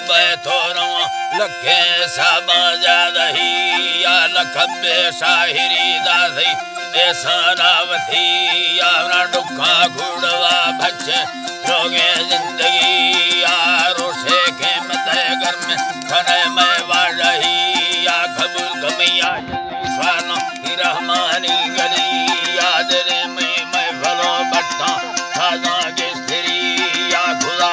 پہ تو رواں لکھیں ساباں زیادہی، یا لکھ بے شاعری داسی احسان آوسی، یا نا ڈکھاں گھوڑوا بچے روگیں زندگی، یا روشے قیمت گرم کنے میں واجہی، یا قبول کمیا سوانو رحمانی گلی، یا دل میں میں بھلو بٹا سازاں گشتری، یا خدا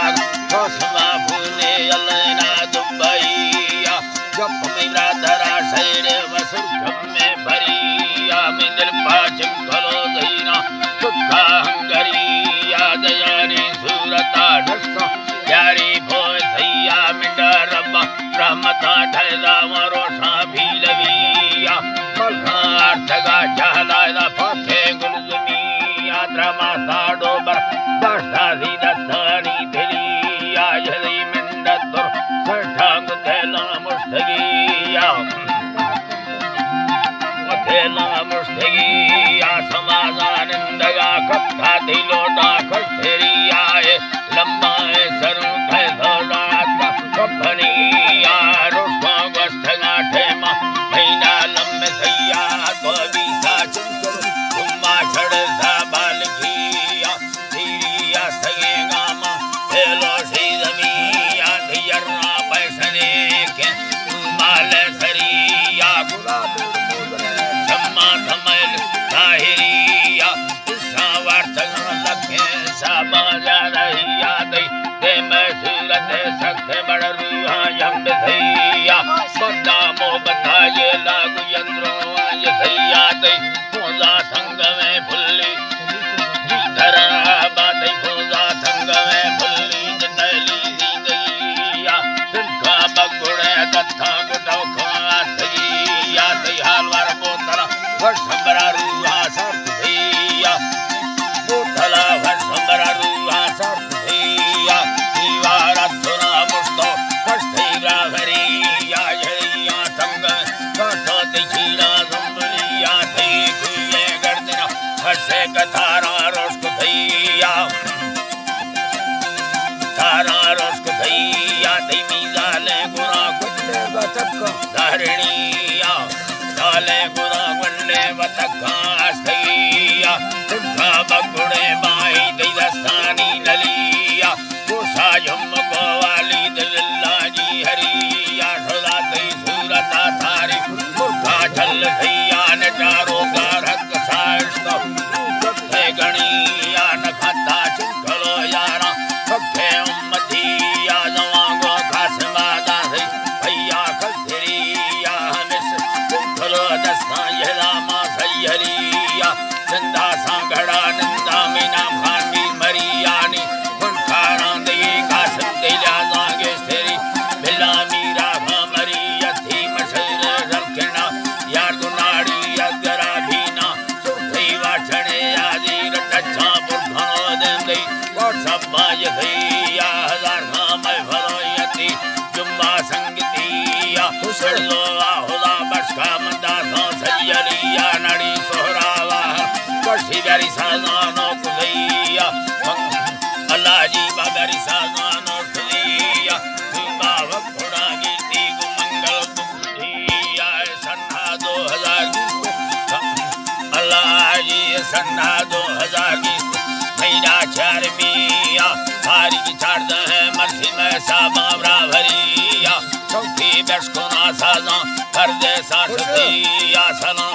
قسم پونے یلینا دبئی، یا گپ میں برادرا شیر وسر کم میں بری، یا میں دل پاچم کلو زینا سکا ہنگری، یا دیانی صورتا ڈستا یاری بھوئے سیا منڈا ربا رحمتاں ڈھیلا و روشاں بھیلوی، یا ملکاں آرتگا جہلا دا پاکے گلزمی، یا درما ساڈو بر داشتا سی دستانی دلی، یا یلی منت در سرٹا کتیلاں مشتگی، یا کتیلاں مشتگی، یا سمازانندگا کپتا دلوٹا کشتری، یا لمبائیں سروں تہ سوزات کپنی، یا رشتوں گوستگاں ٹیما مہینہ لمب سیا کو بیتا چنکر گما چھڑ سا بالکی، یا تیری یا سگے گاما پھیلو سی زمین، یا دیرنا پیسنے کے مال سری، یا گلاب چما تھمیل ظاہری، یا ساورتگاں لکھیں ساباں زیادہ یادی، دے میں صورت سخت بڑ روحاں یم بسیا، بندہ محبتا یہ لاگ یندروں یہ سیادی، پونزا سنگ میں پھلی، جی درا بادی پونزا سنگ میں پھلی، جنیلی زندگی، یا سنکا بگڑے دتھا گٹو کھا سیا، سی حال وار بوتلا، وش برا روحا سر سیا، بوتلا وش برا روحا سر سیا، دیوارا تھنا مشتو، کشتی را غری، یا جڑیاں تنگ، کشتو تکیڑا زمبلی، یا تھی کوئے گردنا، ہر سے کتھارا روش کتھیا۔ تارا رشک تھئی یا تئی میزالیں گراں گلیں بتکاں دارنی یا، زالیں گراں گلیں بتکاں استئی یا، ترکا بگڑیں بائی تئی دستانی نلی یا، گوشا جم گوالی دللا جی ہری یا، شدا تئی صورتا تاری مرکا جھل تھئی یا، نچارو گارک سائشتو۔ کتے گنی یا نکھتا چنکلو یاراں، کتے امتی یا زوانگو قاسم آداسی، بھیا کلتری یا ہمس چنکلو دستاں یہلاما سیلی یا، زندہ سانگڑا نندا مینا خان بی مریانی، فنکاراں دی قاسم دی لازاں گیشتری، بلا میرا خان مری یتی مشیر زلکنا، یار گناڑی یا گرا بینا، سرخی واچنے آدی رٹچاں برکھنو دندئی، واٹسپ ما یتئی یا ہزار خان مئے فرویتی، جمعہ سنگتی یا، سڑلو آ خدا بشکا منداساں سیلی یا، نڑی سہراوا، کشی گری سازانو کزئی یا، اللہ جی بابری سازانو کزئی یا، سیما وقت خدا گیتی گو منگل بکتی یا، سنہ دو ہزار بیست، اللہ جی سنہ دو ہزار بیست، مہینہ چارمی یا، تاریخ چاردہ ہے، مرسی میں سا بابرا بھری یا، چوکی بشکنا سازاں، پردے ساز یا، سلام۔